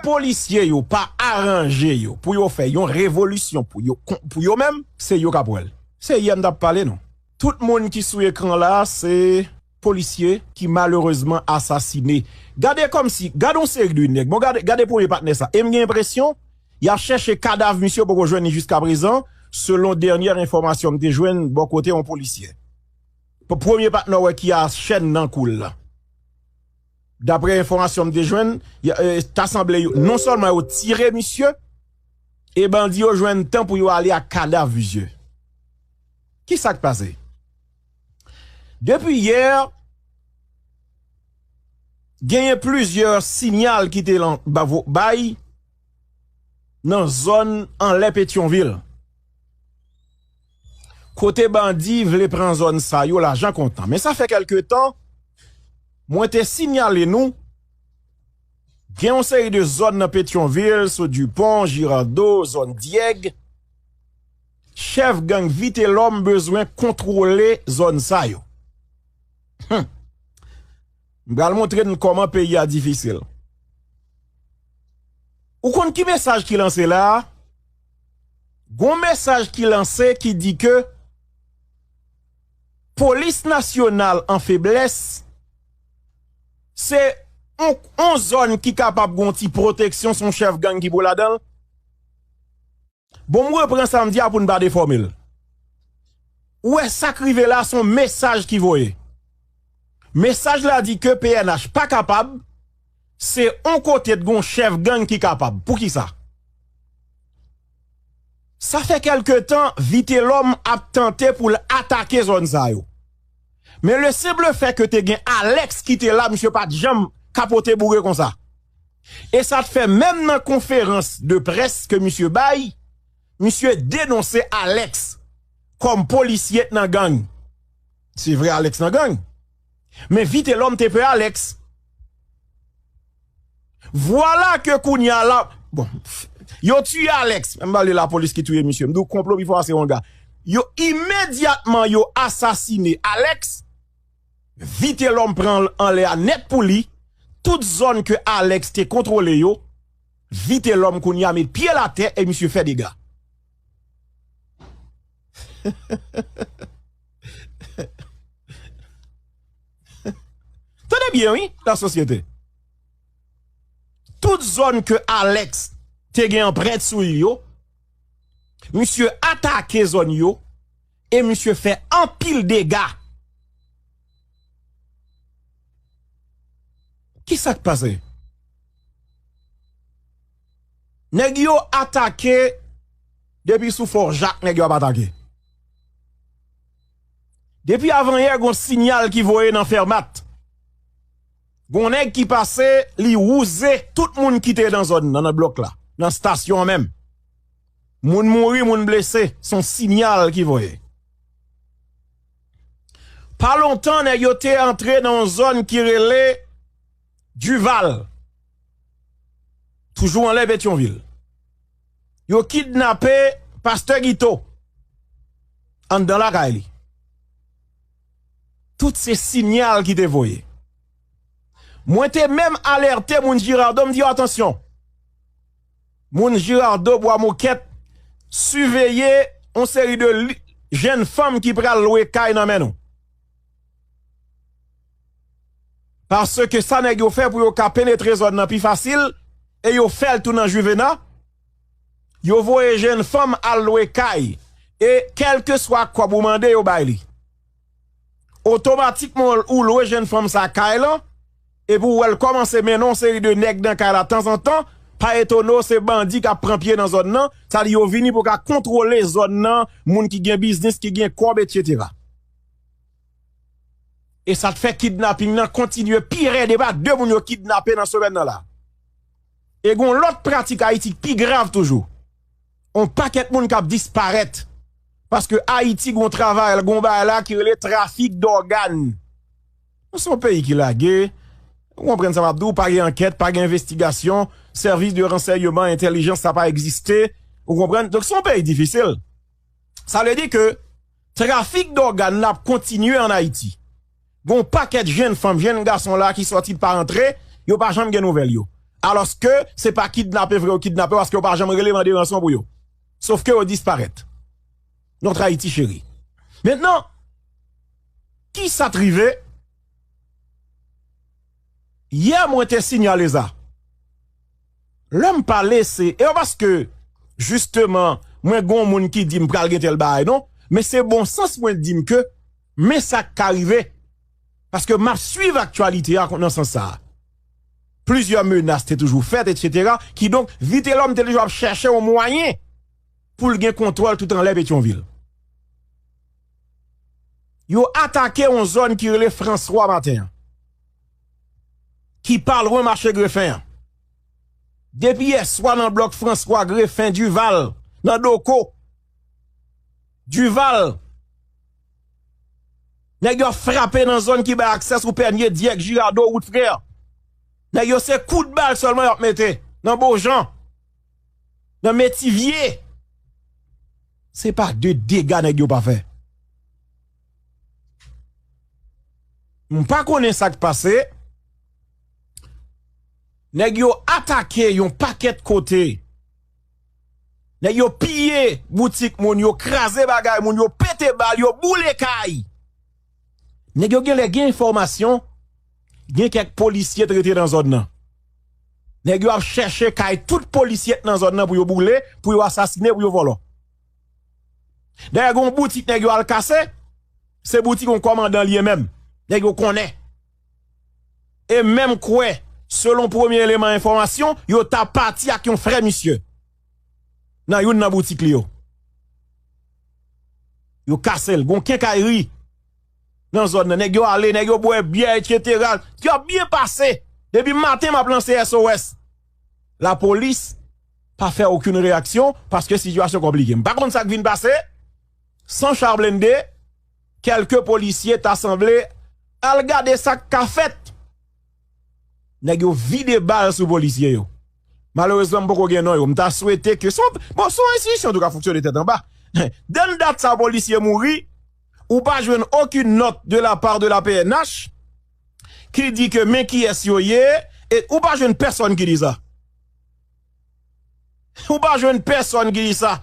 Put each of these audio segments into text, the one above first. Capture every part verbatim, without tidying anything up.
polisye yo pa aranje yo pou yo fè yon revolisyon pou yo, pou yo menm, se yo k ap wè l. Se yè m t ap pale, non. Tout moun ki sou ekran la, se polisye ki malerezman asasine. Gade kòmsi, gade yon seri de nèg. Bon, gade, gade premye patnè sa. E m gen enpresyon, y ap chèche kadav misye, poko jwenn li jiskaprezan, selon dènyè enfòmasyon m te jwenn bò kote yon polisye. P-, premye patnè w wè ki a chèn nan kou l lan. Daprè enfòmasyon m te jwenn, y a, e, ta sanble yo, non sèlman yo tire misye, e bandi yo jwenn tan pou yo ale ak kadav misye. Ki sa k pase? Depi yè, genyen plizyè sinyal ki te lan-, ba-, vo-, bay nan zòn anlè Petyonvil. Kote bandi vle pran zòn sa yo lajan kontan. Men sa fè kèlke tan, mwen te sinyale nou, gen yon seri de zòn nan Petyonvil, sou Dupont, Girardot, zòn Dyèg, chèf gang Vitelòm bezwen kontwole zòn sa yo. Hum. M pral montre n kòman peyi a difisil. Ou konn ki mesaj ki lanse la a? Gon mesaj ki lanse ki di ke polis nasyonal an feblès, se on, on zòn ki kapab gon ti pwoteksyon, se on chèf gang ki pou ladan l. Bon, m repran sa m di a pou n pa defòme l. Ou wè sa k rive la, se yon mesaj ki voye. Mesaj la di ke P N H pa kapab, se yon kote t gon chèf gang ki kapab. Poukisa? Sa fè kèlke tan, Vitelòm ap tante pou l atake zòn sa yo. Men le simple fait que te gen Alex ki te la, misye pa t janm kapote boure konsa. E sa t fè menm nan konferans de près ke misye bay, misye denonse Alex kòm polisye nan gang. Se vre Alex nan gang. Men Vitelòm te pè Alex. Vwala ke kounye a la, bon, yo tiye Alex. Menm ba li lapolis ki touye misye. M di w konplo pi fò pase wanga. Yo imedyatman yo asasine Alex. Vitelòm pran l anlè a nèt pou li. Tout zòn ke Alex te kontwole yo, Vitelòm kounye a met pye l atè e misye fè dega. Tande byen, wi, lasosyete. Tout zòn ke Alex te gen anprent sou li yo, misye atake zòn yo e misye fè anpil dega. Ki sa k pase? Nèg yo atake depi sou Fò Jak, nèg yo ap atake. Depi avanyè, gon sinyal ki voye nan Fèmat. Gon nèg ki pase, li wouze tout moun ki te nan zòn nan, nan blòk la, nan estasyon an menm. Moun mouri, moun blese, se yon sinyal ki voye. Pa lontan, nèg yo te antre nan yon zòn ki rele Duval, toujou anlè Petyonvil. Yo kidnape pastè Guito anndan lakay li. Tout se sinyal ki te voye. Mwen te menm alète moun Girardot, m di yo, atansyon. Moun Girardot, Bwa Mokèt, siveye yon seri de li-, jèn fanm ki pral lwe kay nan men nou. Paske sa nèg yo fè pou yo ka penetre zòn nan pi fasil, e yo fè l tou nan Juvena, yo voye jèn fanm al lwe kay, e kèlkeswa kòb ou mande, yo bay li. Otomatikman, ou lwe jèn fanm sa kay lan, epi ou wè l kòmanse mennen yon seri de nèg nan kay la tanzantan, pa etone w, se bandi k ap pran pye nan zòn nan, sa di yo vini pou ka kontwole zòn nan, moun ki gen biznis, ki gen kòb, etsetera. E sa t fè kidnaping nan kontinye pi rèd, e pa de moun yo kidnape nan semèn nan la. E gon lòt pratik Ayiti k pi grav toujou. On pakèt moun k ap disparèt. Paske Ayiti gon travay, gon bagay la ki rele trafik dògàn. Nou se yon peyi ki lage. Ou konprann sa m ap di w, pa gen ankèt, pa gen envestigasyon, sèvis de ransèyman, entèlijans, sa pa egziste. Ou konprann? Donk, se yon peyi difisil. Sa vle di ke trafik dògàn nan ap kontinye ann Ayiti. Gon pakèt jèn fanm, jèn gason la ki sòti pa rantre, yo pa janm gen nouvèl yo. Alòske se pa kidnape vre yo kidnape paske yo pa janm rele mande ranson pou yo. Sof ke yo disparèt. Notre Haïti chérie. Mentnan, kisa t rive? Yè mwen te sinyale sa. Lè m pale se, e pa paske, jisteman, mwen gon moun ki di m pral gen tèl bagay non, men se bon sans mwen di m ke men sa k ka rive. Paske m ap swiv aktyalite a nan sans sa a. Plizyè menas te toujou fèt, etsetera. Kidonk, Vitelòm te toujou ap chèche yon mwayen pou l gen kontwòl tout anlè Petyonvil. Yo atake yon zòn ki rele Franswa maten an, ki pa lwen mache Grefen an. Depi yèswa nan blòk Franswa, Grefen, Dival, nan Doko, Dival, nèg yo ap frape nan zòn ki bay aksè sou Pènye, Dyèk, Jirado, wout Frè. Nèg yo se kout bal sèlman y ap mete nan Bojan, nan Metivye. Se pa de dega nèg yo pa fè. M pa konnen sa k pase. Nèg yo atake yon pakèt kote. Nèg yo piye boutik moun, yo kraze bagay moun, yo pete bal, yo boule kay. Nèg yo genlè gen enfòmasyon, gen kèk polisye t rete nan zòn nan. Nèg yo ap chèche kay tout polisye k nan zòn nan pou yo boule, pou yo asasine, pou yo vòlò. Dayè, gen yon boutik nèg yo al kase, se boutik yon kòmandan li ye menm. Nèg yo konnen. E menm kwè, selon premye eleman enfòmasyon, yo ta pati ak yon frè misye nan youn nan boutik li yo. Yo kase l. Gon kenkayri nan zòn nan. Nèg yo ale, nèg yo bwè byè, etsetera. Yo ap byen pase. Depi maten, m ap lanse S O S. Lapolis pa fè okenn reyaksyon paske sitiyasyon konplike. M pa konn sa k vin pase. San cha blende, kèlke polisye ta sanble al gade sa k ka fèt. Nèg yo vide bal sou polisye yo. Malerezman, m poko gen non yo. M ta swete ke se yon, bon, se yon enstitisyon tou ka fonksyone tèt anba. Dèn dat sa polisye mouri, ou pa jwenn okenn nòt de la part de la P N H ki di ke men kiyès yo ye, e ou pa jwenn pèsonn ki di sa. Ou pa jwenn pèsonn ki di sa.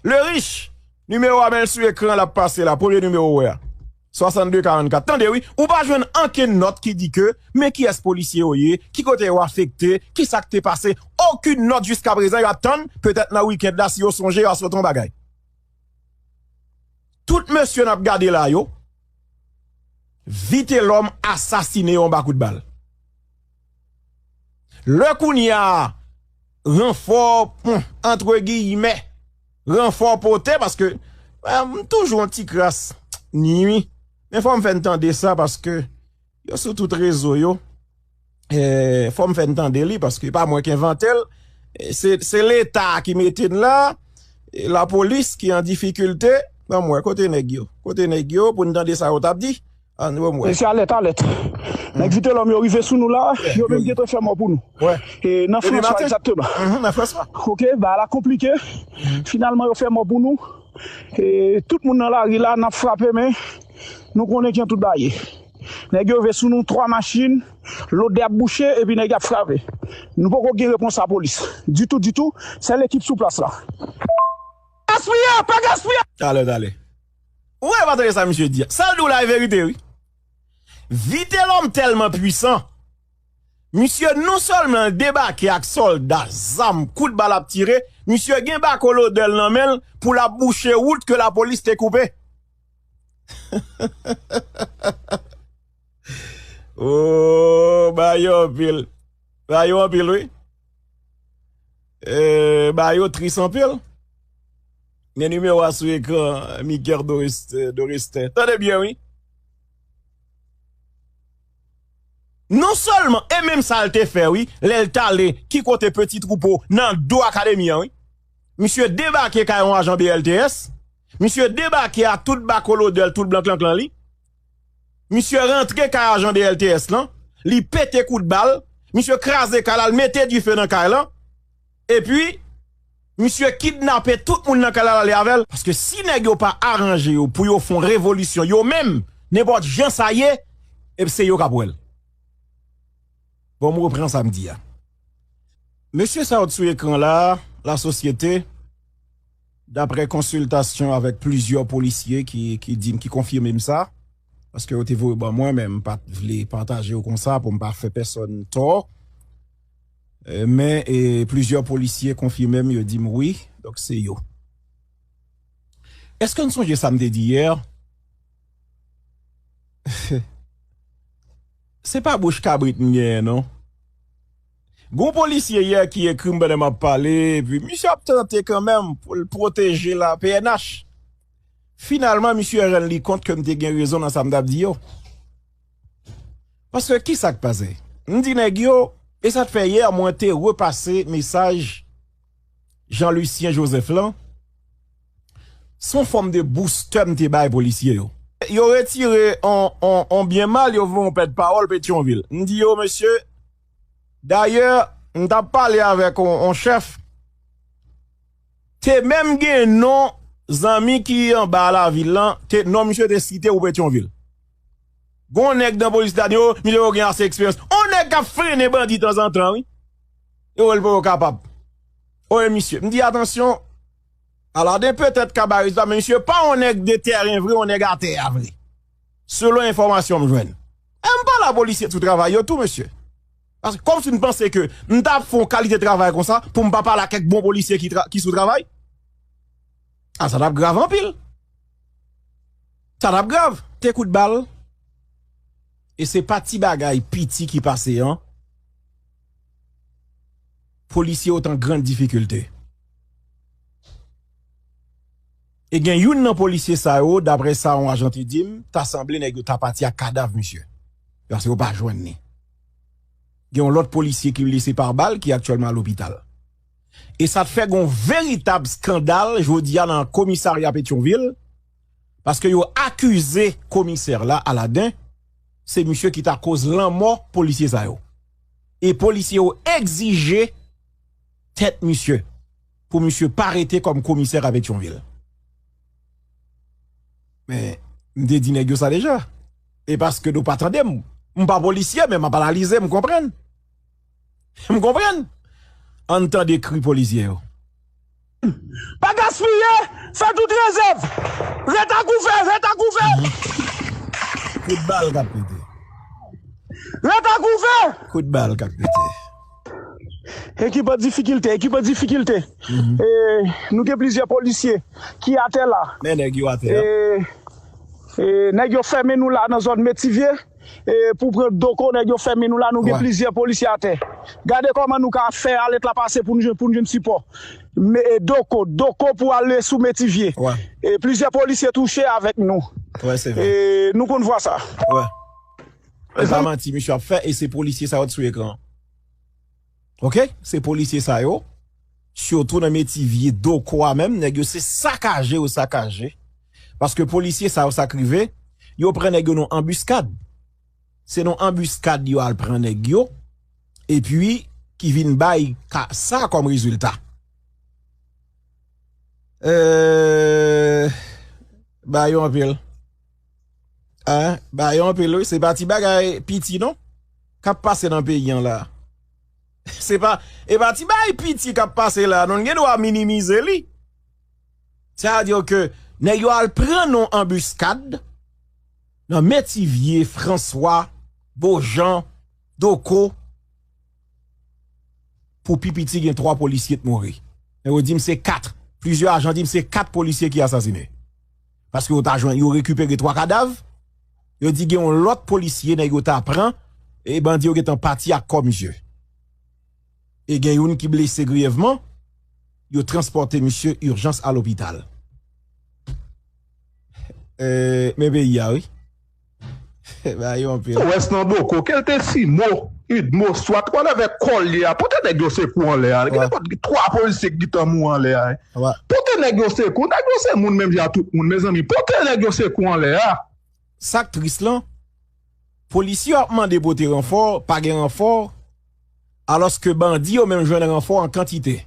Le Rich, nimewo a men l sou ekran, l ap pase la. Premye nimewo ou wè a. Swasannde karannkat. Tande wi, ou pa jwenn ankenn nòt ki di ke men kiyès polisye yo ye, ki kote yo afekte, ki sa k te pase. Okenn nòt jiskaprezan, y ap tann, petèt nan wikend la, si yo sonje, y a sot yon bagay. Tout mesye n ap gade la yo, Vitelòm asasine yo anba kout bal. Lè kounye a, ranfò, hmm, antre giyimè, ranfò pote, paske, eh, m toujou yon ti kras ni wi. Men fò m fè n tande sa, paske yo sou tout rezo yo. Eh, fò m fè n tande li, paske pa mwen k envante l. Eh, se, se Leta ki mete n la. Eh, lapolis ki an difikilte. Ban m wè, kote nèg yo? Kote nèg yo pou n tande sa yo t ap di? Ann, ban m wè. Mesye, alèt, alèt. Nèg Vitelòm yo rive sou nou la, yo menm gentan fè mò pou nou. E nan Franswa, egzakteman. Nan Franswa. Oke, bagay la konplike. Finalman, yo fè mò pou nou. E tout moun nan lari la, n ap frape, men nou konnen jan tout bagay ye. Nèg yo rive sou nou, twa machin, lòt de ap bouche, epi nèg yo ap frape. Nou poko gen repons lapolis. Ditou, ditou, sèl ekip sou plas la. Gaspiye, pa gaspiye! Talè, talè. Ou wè, pa tande sa misye di a. Sa l di w la, e verite, wi. Vitelòm tèlman pwisan. Misye non sèlman l debake ak sòlda, zam, kout bal ap tire, misye gen bako lodè l nan men l pou l ap bouche wout ke lapolis te koupe. Oh, ba yo anpil. Ba yo anpil, wi. Eh, ba yo tris anpil. Men nimewo a sou ekran, Miker Dorest-, Doresten. Tande byen, wi. Non sèlman, e menm sa l te fè, wi, lè l t ale, ki kote Peti Twoupo, nan do akademi an, wi. Misye debake kay yon ajan B L T S. Misye debake ak tout bako lodè l, tout blan klanklan li. Misye rantre kay ajan B L T S lan, li pete kout bal, misye kraze kay la, l mete dife nan kay lan, epi misye kidnape tout moun nan kay la, l ale avè l. Paske si nèg yo pa aranje yo pou yo fè yon revolisyon yo menm, nenpòt jan sa ye, e se yo k ap wè l. Bon, m repran sa m di a. Mesye sa yo t sou ekran la, lasosyete, daprè konsiltasyon avèk plizyè polisye ki, ki di m, ki konfime m sa, paske yo te voye ban mwen, men m pa t vle pataje yo konsa pou m pa fè pèsonn tò. E, men, e, plizyè polisye konfime m, yo di m wi, donk se yo. Èske n sonje sa m te di yè? Se pa bouch kabrit m genyen, non. Gon polisye yè ki ekri m pandan m ap pale, epi misye ap tante kanmenm pou l pwoteje la P N H. Finalman, misye rann li kont ke m te gen rezon nan sa m t ap di yo. Paske ki sa k pase? M di nèg yo, e sa t fè yè mwen te repase mesaj Jean Lucien Joseph lan, se yon fòm de boustè m te bay polisye yo. Yo retire on, on, on byen mal, yo voye yon pèd pawòl Petyonvil. M di yo, mesye, dayè, m t ap pale avèk on, on chèf, te menm gen non zanmi ki anba lavil lan, te, non misye te site pou Petyonvil. Gon nèg nan polis la di, o, misye yo gen ase eksperyans. On nèg k ap frennen bandi tanzantan, wi. Yo wè l poko kapab. O, e misye, m di, atansyon, Aladen petèt ka bay rezilta, men misye pa on nèg de tèren vre, on nèg atè a vre. Selon enfòmasyon m jwenn. E m pale a polisye sou travay yo tou, mesye. Paske kòmsi m panse ke m t ap fè yon kalite travay konsa pou m pa pale a kèk bon polisye ki, tra- ki sou travay. A, sa t ap grav anpil. Sa t ap grav. Te kout bal. E se pa ti bagay piti ki pase an. Polisye yo t an grann difikilte. E gen youn nan polisye sa yo, daprè sa yon ajan te di m, ta sanble nèg yo ta pati ak kadav misye. Paske yo pa jwenn li. Gen yon lòt polisye ki blese pa bal ki aktyèlman a lopital. E sa t fè gen yon veritab eskandal jodi a nan komisarya Petyonvil, paske yo akize komisè la, Aladen, se misye ki ta koz lanmò polisye sa yo. E polisye yo egzije tèt misye pou misye pa rete kòm komisè a Petyonvil. Men, m te di nèg yo sa deja. E paske nou pa tande m. M pa polisye, men m ap analize, m konprann. M konprann. Ann tande kri polisye yo. Pa gaspiye, fè tout rezèv. Ret a kouvè, ret a kouvè. Kout bal k ap pete. Ret a kouvè. Kout bal k ap pete. Ekip an difikilte, ekip an difikilte. E, nou gen plizyè polisye ki atè la. Men nèg yo atè a. E, e, nèg yo fèmen nou la nan zòn Metivye. E, pou pran Doko, nèg yo fèmen nou la, nou gen plizyè polisye atè. Gade kòman nou ka fè a lèt la pase pou nou jwenn, pou nou jwenn sipò. Men, e, Doko, Doko pou ale sou Metivye. E, plizyè polisye touche avèk nou. E, nou konn vwa sa. E pa manti, misye ap fè, e se polisye sa yo t sou ekran. Oke? Se polisye sa yo. Sitou nan Metivye, Doko a menm, nèg yo se sakaje yo sakaje. Paske polisye sa yo, sa k rive, yo pran nèg yo nan anbiskad. Se nan anbiskad yo al pran nèg yo, epi ki vin bay ka, sa kòm rezilta. Euh, ba yo anpil. Hein? Ba yo anpil, wi. Se pa ti bagay piti, non, k ap pase nan peyi an la. Se pa, e pa ti bagay piti k ap pase la, non, n gen dwa minimize li. Sa vle di ke nèg yo al pran nan anbiskad nan Metivye, Franswa, Bojan, Doko, pou pi piti gen twa polisye t mouri. Men yo di m se kat. Plizyè ajan di m se kat polisye ki asasine. Paske yo ta jwenn, yo rekipere twa kadav. Yo di gen yon lòt polisye nèg yo ta pran, e bandi yo gentan pati ak kò misye. E gen youn ki blese griyèvman, yo transpòte misye ijans a lopital. Eh, men peyi a, wi. Ba yo anpil. Wès nan Doko, ke l te Simo, Idmo, Swat, whatever kò l ye a, pote nèg yo sekou anlè a. Gen nenpòt twa polisye ki gentan mouri anlè a. Pote nèg yo sekou, nèg yo se moun menm jan ak tout moun, mezanmi. Pote nèg yo sekou anlè a. Sa k tris lan, polisye yo ap mande pote ranfò, pa gen ranfò, alòske bandi yo menm jwenn ranfò an kantite.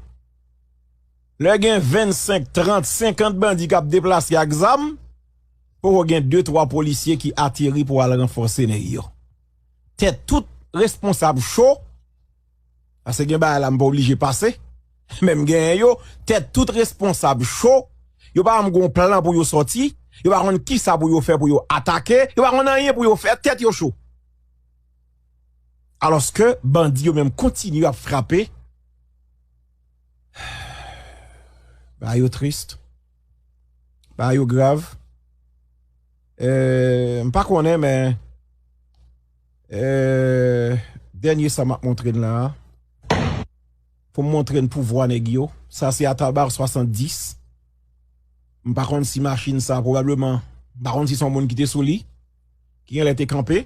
Lè gen vennsenk, trant, senkant bandi k ap deplase ak zam, poko gen de, twa polisye ki ateri pou al ranfòse nèg yo. Tèt tout responsab cho, Paske gen bagay la m pa oblije pase. Men m genyen yo, tèt tout responsab cho, yo pa janm gon plan pou yo sòti, yo pa konn kisa pou yo fè pou yo atake, yo pa konn anyen pou yo fè, tèt yo cho. Alòske bandi yo menm kontinye ap frape. Bagay yo tris. Bagay yo grav. Eh, m pa konnen, men, eh, dènye sa m ap montre n la a, pou m montre n pouvwa nèg yo. Sa se Atabar swasanndis. M pa konn si machin sa, pwobableman, m pa konn si se yon moun ki te sou li, ki genlè te kanpe.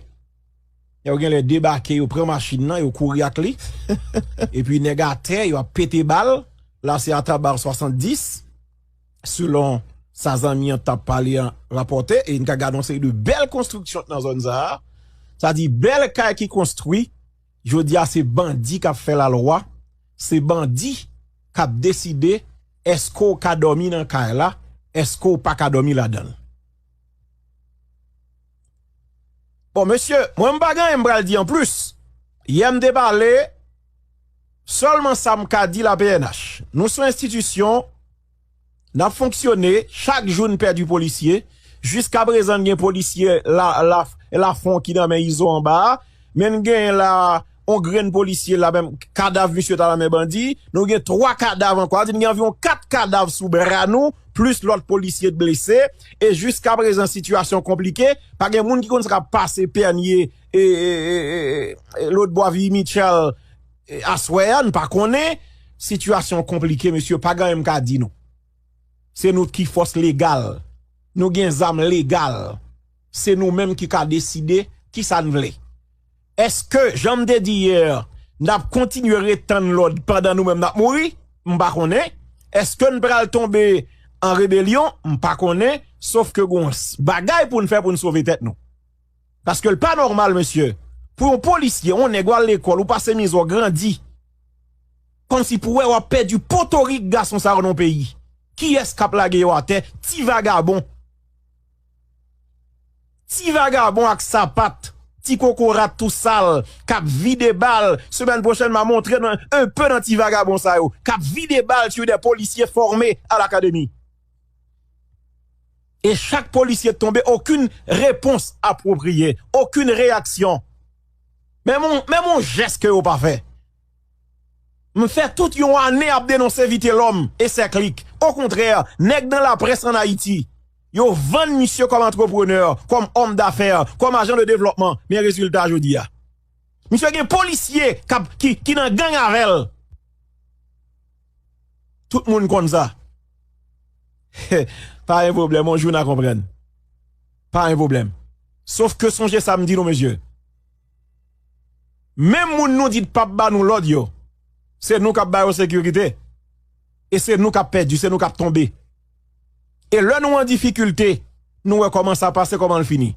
Yo genlè debake, yo pran machin nan, yo kouri ak li. Epi nèg atè, yo ap pete bal. La se Atabar swasanndis, selon sa zanmi an t ap pale an rapòte, e n ka gade yon seri de bèl konstriksyon nan zòn sa a. Sa di bèl kay ki konstwi, jodi a se bandi k ap fè lalwa, se bandi k ap deside èske w ka dòmi nan kay la, èske w pa ka dòmi ladan l. Bon, mesye, mwen m pa gen anyen m pral di anplis. Yè m te pale, sèlman sa m ka di la P N H. Nou se yon enstitisyon, n ap fonksyone, chak jou n pèdi polisye. Jiskaprezan n gen polisye la, la, Lafon ki nan men Izo anba a. Men n genyen la, yon grenn polisye la menm, kadav misye ta nan men bandi. Nou gen twa kadav ankò. Sa di n gen anviwon kat kadav sou bra nou, plis lòt polisye t blese. E jiskaprezan sitiyasyon konplike. Pa gen moun ki konn sa k ap pase Pènye, e, e, e, e, e, lòtbò Vivi Mitchell, e, aswè a, n pa konnen. Sitiyasyon konplike, mesye, pa gen anyen m ka di nou. Se nou ki fòs legal. Nou gen zam legal. Se nou menm ki ka deside kisa n vle. Èske, jan m te di yè, n ap kontinye ret tann lòd pandan nou menm n ap mouri? M pa konnen. Èske n pral tonbe an rebelyon? M pa konnen. Sòf ke gon s-, bagay pou n fè pou n sove tèt nou. Paske l pa nòmal, mesye. Pou yon polisye, yon nèg w al lekòl, ou pase mizè, w grandi. Kòmsi pou wè w ap pèdi potorik gason sa yo nan yon peyi. Kiyès k ap lage yo atè? Ti vagabon. Ti vagabon ak sapat, ti kokorat tou sal, k ap vide bal. Semèn pwochèn, m a montre nou un peu nan ti vagabon sa yo, k ap vide bal sur des policiers formés à l'académie. E chak polisye k tonbe, okenn repons apwopriye, okenn reyaksyon. Menm yon, menm yon jès ke yo pa fè. M fè tout yon ane ap denonse Vitelhomme e Sèklik. Okontrè, nèg nan laprès ann Ayiti, yo vann misye kòm antreprenè, kòm òm dafè, kòm ajan de devlòpman. Men rezilta jodi a. Misye gen polisye k ap, ki, ki nan gang avè l. Tout moun konn sa. Pa gen pwoblèm, yon jou n a konprann. Pa gen pwoblèm. Sòf ke sonje sa m di nou, mesye. Menm moun nou di t p ap ba nou lòd yo, se nou k ap ba yo sekirite. E se nou k ap pèdi, se nou k ap tonbe. E lè nou an difikilte, nou wè kòman sa pase, kòman l fini.